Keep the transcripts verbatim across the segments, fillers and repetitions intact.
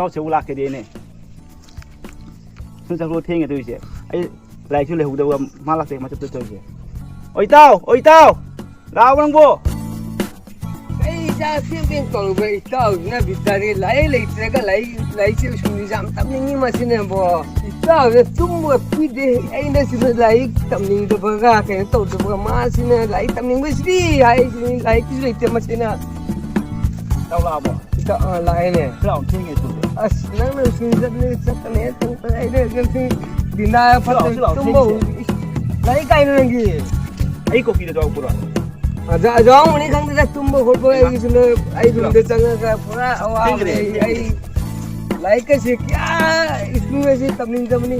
ꯏꯇꯥꯎꯁꯦ ꯑꯃꯨꯛ ꯂꯥꯛꯈꯤꯗꯦꯅꯦ꯫ ꯁꯨꯝ ꯆꯠꯈ꯭ꯔꯣ, ꯊꯦꯡꯉꯦ ꯇꯧꯔꯤꯁꯦ꯫ ꯑꯩ ꯂꯥꯏꯔꯤꯛꯁꯨ ꯂꯩꯍꯧꯗꯕ, ꯃꯥ ꯂꯥꯛꯇꯦ, ꯃꯆꯞ ꯆꯞ ꯇꯧꯔꯤꯁꯦ꯫ ꯑꯣ, ꯏꯇꯥꯎ! ꯑꯣ, ꯏꯇꯥꯎ! ꯂꯥꯛꯑꯕꯣ ꯅꯪꯕꯣ? ꯑꯩ ꯏꯆꯥ ꯄꯦꯡ ꯄꯦꯡ ꯇꯧꯔꯨꯕ ꯏꯇꯥꯎꯁꯤꯅ ꯕꯤꯗ꯭ꯌꯥꯗꯤ ꯂꯥꯏꯔꯤꯛ ꯂꯩꯇ꯭ꯔꯒ ꯂꯥꯏꯔꯤꯛ, ꯂꯥꯏꯔꯤꯛꯁꯦ ꯁ꯭ꯀꯨꯜꯒꯤ ꯌꯥꯝ ꯇꯝꯅꯤꯡꯉꯤ ꯃꯁꯤꯅꯕꯣ꯫ ꯏꯇꯥꯎꯁꯦ ꯇꯨꯝꯕꯒ ꯄꯤꯗꯦ꯫ ꯑꯩꯅ ꯁꯤꯗ ꯂꯥꯏꯔꯤꯛ ꯇꯝꯅꯤꯡꯗꯕꯒ ꯀꯩꯅꯣ ꯇꯧꯗꯕꯒ ꯃꯥꯁꯤꯅ ꯂꯥꯏꯔꯤꯛ ꯇꯝꯅꯤꯡꯕꯁꯤꯗꯤ ꯍꯥꯏꯁꯤꯅꯤ, ꯂꯥꯏꯔꯤꯛꯁꯨ ꯂꯩꯇꯦ ꯃꯁꯤꯅ꯫ ꯏꯇꯥꯎ ꯂꯥꯛꯑꯕꯣ? ꯏꯇꯥꯎ, ꯑ, ꯂꯥꯛꯑꯦꯅꯦ꯫ ꯏꯇꯥꯎ ꯊꯦꯡꯉꯦ ꯁ꯭ꯀꯨꯜꯗ꯫ ꯑꯁ, ꯅꯪꯅ ꯁ꯭ꯀꯨꯜ ꯆꯠꯂꯦ, ꯆꯠꯀꯅꯤ, ꯆꯠꯀꯅꯤ, ꯑꯩꯅ ꯉꯁꯤ ꯗꯤꯟꯗꯥ ꯐꯠꯇ ꯁꯤ ꯂꯥꯛꯑꯣ, ꯁꯤ ꯂꯥꯛꯑꯣ, ꯇꯨꯝꯕ ꯊꯦꯡꯉꯦ꯫ ꯍꯧ-, ꯏꯁ, ꯂꯥꯏꯔꯤꯛ ꯀꯥꯏꯅꯣ ꯅꯪꯒꯤ? ꯑꯩ ꯀꯣꯄꯤꯗꯣ ꯌꯥꯎꯕ꯭ꯔꯣ? ꯑꯗ, ꯑꯗ ꯌꯥꯎꯔꯝꯒꯅꯤ ꯈꯪꯗꯦꯗ, ꯇꯨꯝꯕ ꯈꯣꯠꯄ ꯍꯩꯃꯥ꯫ ꯑꯩꯒꯤꯁꯨ ꯂꯣꯏ, ꯑꯩ ꯁꯤ ꯂꯥꯛꯑꯣ꯫ ꯔꯨꯝꯗ ꯆꯪꯉꯒ ꯄꯨꯔꯥ ꯑꯋꯥꯕꯅꯦ꯫ ꯊꯦꯡꯈ꯭ꯔꯦ꯫ ꯑꯩ, ꯑꯩ ꯂꯥꯏꯔꯤꯛꯀꯁꯦ ꯀꯌꯥ ꯁ꯭ꯀꯨꯜꯒꯁꯦ ꯇꯝꯅꯤꯡꯗꯕꯅꯤ꯫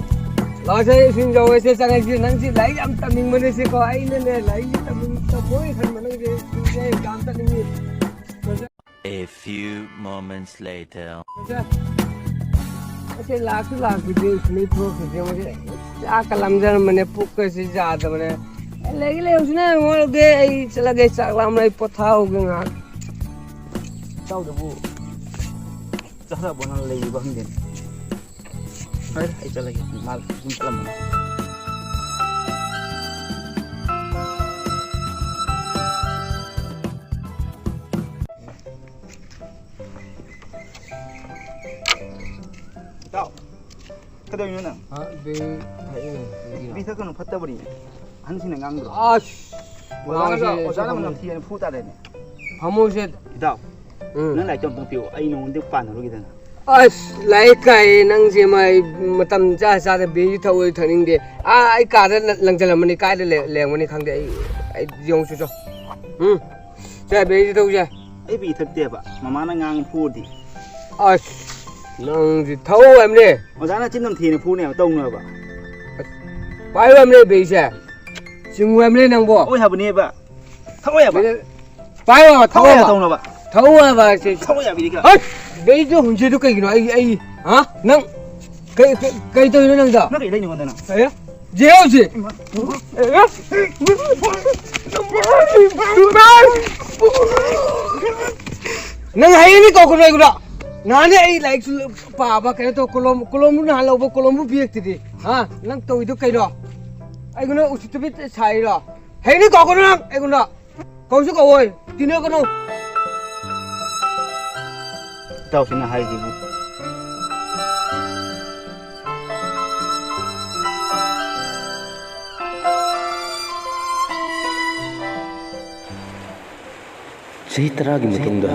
ꯂꯥꯛꯑꯣꯁꯦ, ꯁ꯭ꯀꯨꯜ ꯌꯧꯔꯁꯦ, ꯆꯪꯉꯁꯦ꯫ ꯅꯪꯁꯦ ꯂꯥꯏꯔꯤꯛ ꯌꯥꯝ ꯇꯝꯅꯤꯡꯕꯅꯦꯁꯦꯀꯣ꯫ ꯑꯩꯅꯅꯦ, ꯂꯥꯏꯔꯤꯛꯁꯦ ꯇꯝꯅꯤꯡ-, ꯇꯝꯃꯣꯏ ꯈꯟꯕ ꯅꯪꯁꯦ ꯁ꯭ꯀꯨꯜꯁꯦ ꯑꯦꯛꯖꯥꯝ ꯆꯠꯅꯤꯡꯉꯤ꯫ A few moments later. ꯑꯁꯦ ꯂꯥꯛꯁꯨ ꯂꯥꯛꯈꯤꯗꯦ, ꯁꯤꯂꯩ ꯊꯣꯛꯈꯤꯗꯦ, ꯃꯁꯤ ꯆꯥꯛꯀ ꯂꯥꯝꯖꯔꯝꯕꯅꯦ, ꯄꯨꯛꯀꯁꯤ ꯌꯥꯗꯕꯅꯦ꯫ ꯑꯦ, ꯂꯩꯒꯦ ꯂꯩꯍꯧꯁꯤꯅꯦ, ꯃꯣꯏꯒꯤ ꯑꯩ ꯆꯠꯂꯒꯦ, ꯆꯥꯛ ꯂꯥꯝꯕꯅ ꯑꯩ ꯄꯣꯊꯥꯍꯧꯒꯦ ꯉꯥꯏꯍꯥꯛ꯫ ꯏꯇꯥꯎꯗꯨꯕꯨ ꯆꯥꯔꯕꯣ, ꯅꯪ ꯂꯩꯔꯤꯕ ꯈꯪꯗꯦꯅꯦ꯫ ꯐꯔꯦ, ꯑꯩ ꯆꯠꯂꯒꯦ, ꯃꯥ ꯑꯗꯨꯝ ꯆꯠꯂꯝꯃꯅꯤ꯫ ꯏꯇꯥꯎ, ꯀꯩꯗꯧꯔꯤꯅꯣ ꯅꯪ? ꯍꯥ? ꯕꯤ ꯊꯛꯏꯅꯦ꯫ ꯀꯩꯒꯤꯅꯣ? ꯕꯤ ꯊꯛꯀꯅꯨ, ꯐꯠꯇꯕꯅꯤ꯫ ꯑꯍꯟꯁꯤꯡꯅ ꯉꯥꯡꯗ꯭ꯔꯣ? ꯑꯁ! ꯑꯣꯖꯥꯅꯒ, ꯉꯥꯡꯉꯤꯁꯦ ꯑꯣꯖꯥꯅ ꯁꯣꯝꯗ ꯃꯅꯝ ꯊꯤꯑꯅ ꯐꯨ ꯇꯥꯔꯦꯅꯦ꯫ ꯐꯝꯃꯣꯁꯦ꯫ ꯏꯇꯥꯎ, ꯎꯝ꯫ ꯅꯪ ꯂꯥꯏꯔꯤꯛꯇꯣ ꯑꯝꯇꯪ ꯄꯤꯌꯣ꯫ ꯑꯩ ꯅꯉꯣꯟꯗ ꯄꯥꯟꯅꯔꯨꯒꯦꯗꯅ꯫ ꯑꯁ, ꯂꯥꯏꯔꯤꯛ ꯀꯥꯏ ꯅꯪꯁꯦ ꯃꯥꯏ ꯃꯇꯝ ꯆꯥ ꯆꯥꯗ ꯕꯤꯔꯁꯨ ꯊꯛꯑꯣꯏ ꯊꯛꯅꯤꯡꯗꯦ꯫ ꯑꯥ, ꯑꯩ ꯀꯥꯗ ꯂ-, ꯂꯪꯁꯤꯜꯂꯝꯃꯅꯤ꯫ ꯀꯥꯏꯗ ꯂꯩ-, ꯂꯩꯔꯝꯒꯅꯤ ꯈꯪꯗꯦ꯫ ꯑꯩ, ꯑꯩ ꯌꯦꯡꯉꯨ ꯆꯣ ꯆꯣ꯫ ꯎꯝ꯫ ꯁꯦ, ꯕꯤꯔꯁꯤ ꯊꯛꯎꯁꯦ꯫ ꯑꯩ ꯕꯤ ꯊꯛꯇꯦꯕ꯫ ꯃꯃꯥꯅ ꯉꯥꯡ ꯐꯨꯔꯗꯤ꯫ ꯑꯁ, ꯅꯪꯁꯤ ꯊꯛꯎ ꯍꯥꯏꯕꯅꯦ꯫ ꯑꯣꯖꯥꯅ ꯆꯤꯟ ꯑꯗꯨꯝ ꯊꯤꯅ ꯐꯨꯅꯦꯕ, ꯇꯧꯅꯨ ꯍꯥꯏꯕ꯫ ꯄꯥꯏꯌꯨ ꯍꯥꯏꯕꯅꯦ ꯕꯤꯔꯁꯦ꯫ ꯆꯤꯡꯉꯨ ꯍꯥꯏꯕꯅꯦ ꯅꯪꯕꯣ꯫ ꯊꯛꯑꯣꯏ ꯍꯥꯏꯕꯅꯦꯕ꯫ ꯊꯛꯑꯣꯏ ꯍꯥꯏꯕ꯫ ꯕꯤꯔ-, ꯄꯥꯏꯌꯣ, ꯊꯛꯑꯣꯏ ꯍꯥꯏꯕ, ꯊꯛꯑꯣ꯫ ꯇꯧꯅꯨ ꯍꯥꯏꯕ꯫ ꯊꯛꯑꯣ ꯍꯥꯏꯕ ꯍꯥꯏꯁꯦ꯫ ꯊꯛꯑꯣꯏ ꯍꯥꯏꯕꯅꯤ ꯀꯩꯅꯣ꯫ ꯍꯩ! ꯕꯤꯔꯁꯤꯗ ꯍꯨꯟꯖꯤꯗꯨ ꯀꯩꯒꯤꯅꯣ? ꯑꯩ, ꯑꯩ, ꯍꯥ? ꯅꯪ ꯀꯩ, ꯀꯩ, ꯀꯩ ꯇꯧꯔꯤꯅꯣ ꯅꯪꯗꯣ? ꯅꯪ ꯀꯩ ꯂꯩꯅꯣ ꯑꯩꯉꯣꯟꯗ ꯅꯪ? ꯑꯦ? ꯖꯦ ꯍꯧꯖꯤꯛ꯫ ꯏꯃꯥ꯫ ꯅꯪ ꯍꯌꯦꯡꯗꯤ ꯀꯧꯒꯅꯨ ꯑꯩꯉꯣꯟꯗ꯫ ꯅꯍꯥꯟꯅꯦ ꯑꯩ ꯂꯥꯏꯔꯤꯛꯁꯨ ꯄꯥꯕ, ꯀꯩꯅꯣ ꯇꯧ, ꯀꯣꯂꯣꯝ, ꯀꯣꯂꯣꯝꯕꯨ ꯅꯍꯥꯟ ꯂꯧꯕ, ꯀꯣꯂꯣꯝꯕꯨ ꯄꯤꯔꯛꯇꯗꯤ꯫ ꯍꯥ? ꯅꯪ ꯇꯧꯔꯤꯗꯣ ꯀꯩꯅꯣ? ꯑꯩꯉꯣꯟꯗ ꯎꯁꯤꯠꯇꯕꯤ ꯁꯥꯔꯤꯔꯣ? ꯍꯌꯦꯡꯗꯤ ꯀꯥꯎꯒꯅꯨ ꯅꯪ ꯑꯩꯉꯣꯟꯗ꯫ ꯀꯧꯁꯨ ꯀꯧꯑꯣꯏ, ꯇꯤꯟꯅꯒꯅꯨ꯫ ꯏꯇꯥꯎꯁꯤꯅ ꯍꯥꯏꯁꯤꯕꯨ꯫ ꯆꯍꯤ ꯇꯔꯥꯒꯤ ꯃꯇꯨꯡꯗ꯫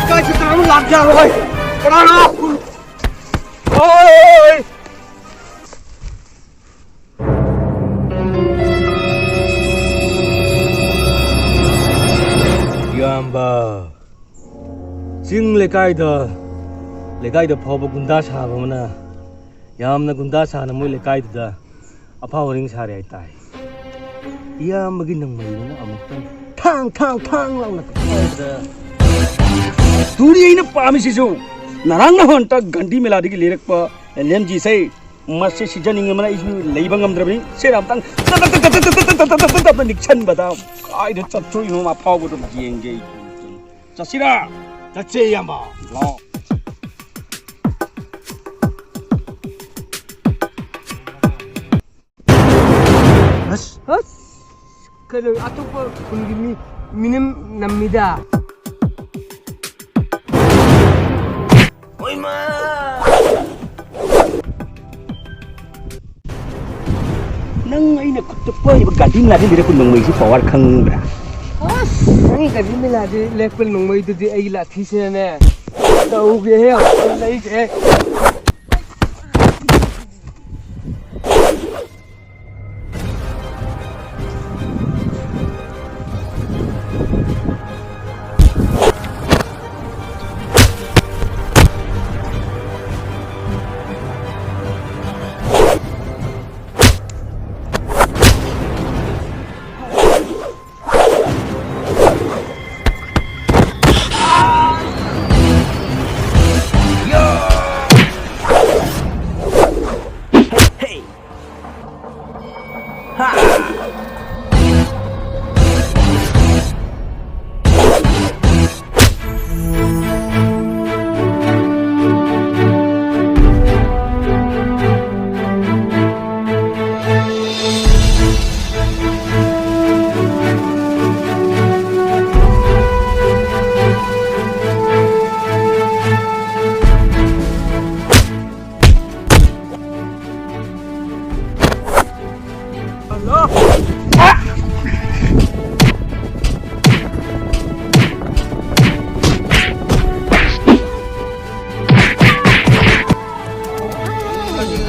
ꯀꯥꯏ ꯆꯠꯇꯅ ꯑꯃꯨꯛ ꯂꯥꯛ ꯌꯥꯔꯣꯏ꯫ ꯀꯅꯥꯅꯣ? ꯑꯣꯏ! ꯏꯌꯥꯝꯕ, ꯆꯤꯡ ꯂꯩꯀꯥꯏꯗ, ꯂꯩꯀꯥꯏꯗ ꯐꯥꯎꯕ ꯒꯨꯟꯗꯥ ꯁꯥꯕ ꯑꯃꯅ, ꯌꯥꯝꯅ ꯒꯨꯟꯗꯥ ꯁꯥꯅ ꯃꯣꯏ ꯂꯩꯀꯥꯏꯗꯨꯗ ꯑꯐꯥꯎ ꯑꯔꯤꯡ ꯁꯥꯔꯦ ꯍꯥꯏꯇꯥꯏ꯫ ꯏꯌꯥꯝꯕꯒꯤ ꯅꯣꯡꯃꯩꯗꯨꯅ ꯑꯃꯨꯛꯇꯪ ꯊꯥꯡ, ꯊꯥꯡ, ꯊꯥꯡ ꯂꯥꯎꯅ ꯀꯥꯞꯊꯣꯛꯄꯗ꯫ ꯇꯨꯔꯤ ꯑꯩꯅ ꯄꯥꯝꯃꯤꯁꯤꯁꯨ ꯅꯔꯥꯡ ꯅꯍꯣꯟꯇ ꯒꯥꯟꯙꯤ ꯃꯦꯂꯥꯗꯒꯤ ꯂꯩꯔꯛꯄ ꯑꯦꯜ ꯑꯦꯝ ꯖꯤꯁꯦ꯫ ꯃꯁꯤ ꯁꯤꯖꯅꯤꯡꯉꯕꯅ ꯑꯩꯁꯨ ꯂꯩꯕ ꯉꯝꯗ꯭ꯔꯕꯅꯤ꯫ ꯁꯦ ꯑꯝꯇꯪ ꯅꯤꯛꯁꯟꯕꯗ ꯀꯥꯏꯗ ꯆꯠꯊꯣꯛꯏꯅꯣ ꯑꯐꯥꯎꯕꯗꯣ ꯌꯦꯡꯒꯦ ꯑꯩ꯫ ꯆꯠꯁꯤꯔꯥ? ꯆꯠꯁꯦ, ꯏꯌꯥꯝꯕ꯫ ꯂꯥꯛꯑꯣ꯫ ꯑꯁ꯫ ꯑꯁ! ꯀꯩꯅꯣ, ꯑꯇꯣꯞꯄ ꯈꯨꯟꯒꯤ ꯃꯤ, ꯃꯤꯅꯝ ꯅꯝꯃꯤꯗ꯫ ꯍꯣꯏꯃꯥ! ꯅꯪ ꯑꯩꯅ ꯈꯨꯠꯇ ꯄꯥꯏꯔꯤꯕ ꯒꯥꯟꯙꯤ ꯃꯦꯂꯥꯗ ꯂꯩꯔꯛꯄ ꯅꯣꯡꯃꯩꯁꯤ ꯄꯋꯥꯔ ꯈꯪꯕ꯭ꯔꯥ? ꯑꯁ! ꯅꯪꯒꯤ ꯒꯥꯟꯙꯤ ꯃꯦꯂꯥꯗ ꯂꯩꯔꯛꯄ ꯅꯣꯡꯃꯩꯗꯨꯗꯤ ꯑꯩꯒꯤ ꯂꯥꯊꯤꯁꯤꯅꯅꯦ ꯇꯧꯒꯦꯍꯦ, ꯑꯃꯨꯛꯇꯪ ꯂꯩꯒꯦꯍꯦ꯫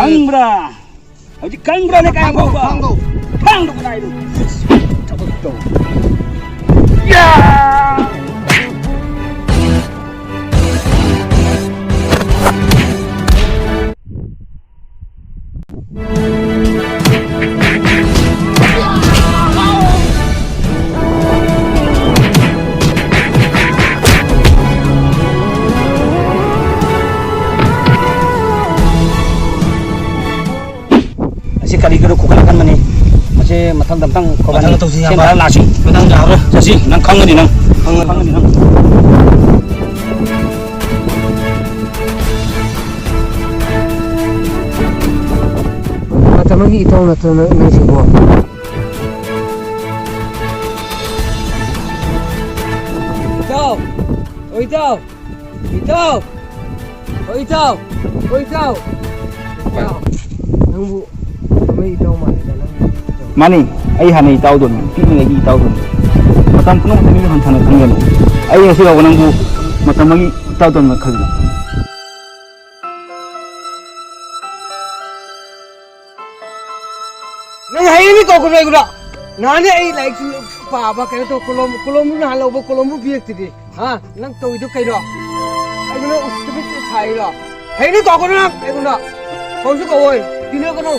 ꯈꯪꯕ꯭ꯔꯥ? ꯍꯧꯖꯤꯛ ꯈꯪꯕ꯭ꯔꯥꯅꯦ, ꯀꯥꯏ ꯐꯥꯎꯕ? ꯊꯥꯡꯗꯧ꯫ ꯊꯥꯡꯗꯧ ꯀꯗꯥꯏꯗ? ꯊꯕꯛ ꯇꯧ꯫ ꯌꯥ! ꯑꯁꯤ ꯀꯔꯤ ꯀꯔꯤ ꯈꯨꯒꯠ ꯂꯥꯛꯀꯟꯕꯅꯤ? ꯃꯁꯤ ꯃꯊꯪꯗ ꯑꯝꯇꯪ ꯈꯣꯠꯀꯅꯤ꯫ ꯃꯊꯪꯗ ꯇꯧꯁꯤ, ꯁꯦꯟ ꯏꯌꯥꯝꯕ꯫ ꯈꯔ ꯂꯥꯛꯁꯤ꯫ ꯃꯊꯪꯗ ꯌꯥꯔꯣꯏ꯫ ꯆꯠꯁꯤ, ꯅꯪ ꯈꯪꯒꯅꯤ ꯅꯪ꯫ ꯈꯪꯒꯅꯤ꯫ ꯈꯪꯒꯅꯤ ꯅꯪ꯫ ꯃꯇꯝ ꯑꯃꯒꯤ ꯏꯇꯥꯎ ꯅꯠꯇ꯭ꯔꯣ ꯅꯪ, ꯅꯪꯁꯤꯕꯣ? ꯏꯇꯥꯎ! ꯑꯣ ꯏꯇꯥꯎ! ꯏꯇꯥꯎ! ꯑꯣ ꯏꯇꯥꯎ! ꯑꯣ ꯏꯇꯥꯎ! ꯏꯇꯥꯎ! ꯅꯪꯕꯨ ꯃꯇꯝ ꯑꯃꯒꯤ ꯏꯇꯥꯎ ꯃꯥꯜꯂꯤꯗ, ꯅꯪ ꯏꯇꯥꯎ꯫ ꯃꯥꯅꯤ, ꯑꯩ ꯍꯥꯟꯅ ꯏꯇꯥꯎꯗꯨꯅꯤ, ꯄꯤꯛꯂꯤꯉꯩꯒꯤ ꯏꯇꯥꯎꯗꯨꯅꯤ꯫ ꯃꯇꯝ ꯄꯨꯝꯅꯃꯛꯇ ꯃꯤꯅ ꯍꯟꯊꯅ ꯈꯟꯒꯅꯨ꯫ ꯑꯩ ꯉꯁꯤ ꯐꯥꯎꯕ ꯅꯪꯕꯨ ꯃꯇꯝ ꯑꯃꯒꯤ ꯏꯇꯥꯎꯗꯧꯅ ꯈꯜꯂꯤ꯫ ꯅꯪ ꯍꯌꯦꯡꯗꯤ ꯀꯧꯒꯅꯨ ꯑꯩꯉꯣꯟꯗ꯫ ꯅꯍꯥꯟꯅꯦ ꯑꯩ ꯂꯥꯏꯔꯤꯛꯁꯨ ꯄꯥꯕ, ꯀꯩꯅꯣ ꯇꯧ, ꯀꯣꯂꯣꯝ, ꯀꯣꯂꯣꯝꯕꯨ ꯅꯍꯥꯟ ꯂꯧꯕ ꯀꯣꯂꯣꯝꯕꯨ ꯄꯤꯔꯛꯇ꯭ꯔꯤꯗꯤ꯫ ꯍꯥ? ꯅꯪ ꯇꯧꯔꯤꯗꯣ ꯀꯩꯅꯣ? ꯑꯩꯉꯣꯟꯗ ꯎꯁꯤꯠꯇꯕ ꯁꯥꯔꯤꯔꯣ? ꯍꯌꯦꯡꯗꯤ ꯀꯧꯒꯅꯨ ꯅꯪ ꯑꯩꯉꯣꯟꯗ꯫ ꯀꯧꯁꯨ ꯀꯧꯋꯣꯏ, ꯇꯤꯟꯅꯒꯅꯨ꯫